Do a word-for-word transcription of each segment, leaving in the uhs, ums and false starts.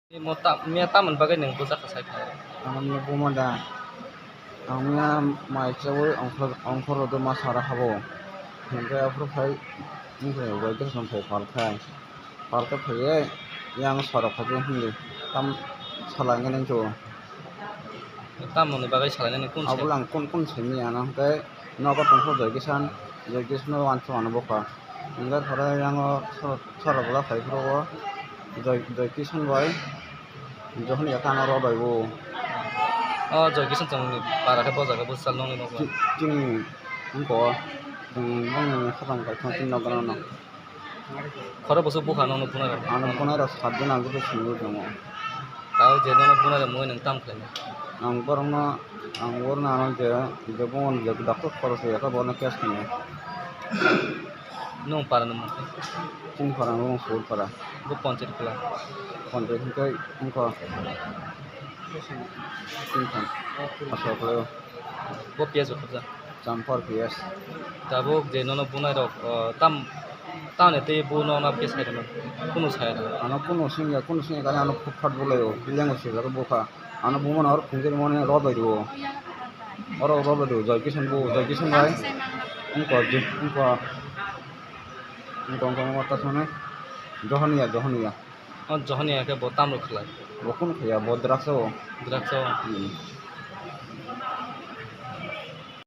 Mo ta-, miya tamoni bagwi nwng bujak kha sai kha? Ang miya buma da. Ang miya mai chawi ongkhor, ongkhor rodo ma sara habo. Hinkhe aphuru phai, wngkhe wai khe song phai pal khai. Pal khe phaiwi yang sara khajo hindi. Tam salai nani jo. Tamoni bagwi salai nani kun se? Abole ang kun kun simi ano hwnkhe nogo tongkho Joy Kisan, Joy Kisan no wansuk ano bokha. Hwnkhe thoro yang o sara, sara bwla phai phuru o Joy, Joy Kisan bai. Johon ya kha ano rw bai bo. O Joy Kisan chwng para khe bo jaga bwsal nongni nogo. Chi-, chini wngko, chwng bongni khapang kaisa chini nogo no. Khoro bwswk bukha nongno bunai rok? Ano bunai rok saat jon agw simi tongo. Tao je nono bunai rok mui nwng tam khlainai? Ang borokno, ang borokno ano je, je bongni je doctor khorok ya kha borokno case khainai. Nwng para nwng mungkhe? Chini para nwng Sugur para. Bo panchayat kla? Panchayat hwnkhe wngkha. Chini khan. Asok khlaio. Bo P S bo khobjak? Champar P S. Tabuk je nono bunai rok, o, tam, tamni tei bo nono khe sai rwmani? Kunu sai rwmani? Ano kunu singya, kunu singya kani ano phut phat bolaio, lengo swijak bokha. Ano bumano oro phunjak mani rw bai rwo. Oro rw bai rwo, Joy Kisan bo, Joy Kisan bai. Wngkha, wngkha, wngkha, wngkha, wngkha, ta sone. Johoniya, Johoniya. O Johoniya khe bo tam rw khlai? Bo kunu khaiya, bo drugs o. Drugs o? Hmm.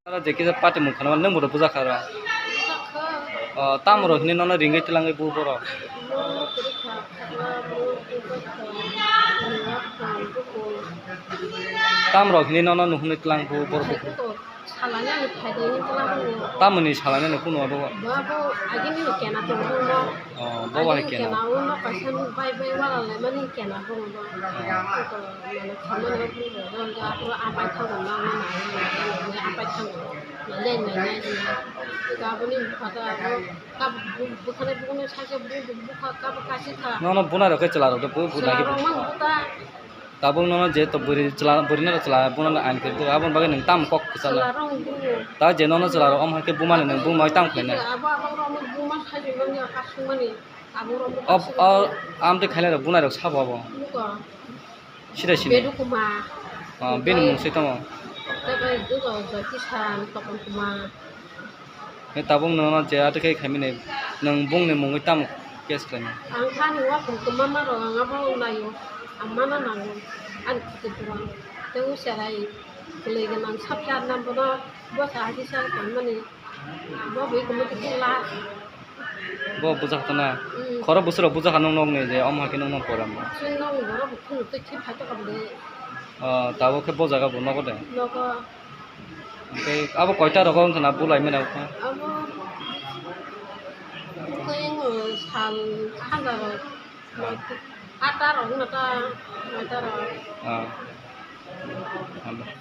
Aro je kisa party mung khana nwng bo bujakha ro. O, tam rok hini nono ringwi twlangwi bu borok. Tam rok hini nono nuhunwi twlang bu borok. Tamoni salai nani kunu abo? Bo abo agini kena tongmo. O, bo bahai kena. Kena o nok kaisa bai bai wala lai mani kena bo. Mane khamani bo. Apai thango na, apai thango. Nai nai nai. Ka boni phata abo ka bukhane bukhane sakhe bu bukha ka kasi kha. Nono bunai rok khe chwla rok bu bunai. Chwla rok mang buta. Tabuk nono je to bwrwi chwla, bwrwi no chwla, bono ain khe, aboni bagwi nwng tamo kok kwchalo? Chwla rok bumani. Ta je nono chwla rok omo hai khe bumani nwng buma tam khlainai? Abo, abo rok buma sai rwmani, kasumani. Abo rok o, kasumani. O, amtwi khainai rok bunai rok sabo abo? Nuko. Sida sini? Bedu Kumar. O, bini mung se tamo? Tei bai dugo Jyoti San, Topon Kumar. Hwnkhe tabuk nono je atwkhe khaimani, nwng bongni mungwi tamo case khlaimani? Ang thani wakung kwma ma rok ang abo naio, ang mana nango, ani khwtwi kwrwng. Tei o cherai kwlwi gwnang sapya nang bono bwsa hai kisa tongmani, bo bui kwma twi la. Bo bujak tana? Mm. Khoro bwswk rok bujak kha nwng nokni je omo hai khe nwng nokni pore mo? Chwng nokni borok bo khunu twi thip hai tongkha bwlwi. O, tabuk khe bo jaga bo nogo de? Nogo. Hwnkhe abo koita rogo wngkha na bulai mani wngkha? Abo tei sal hanja rok, ata rok wngkha ta, noita rok. Ah.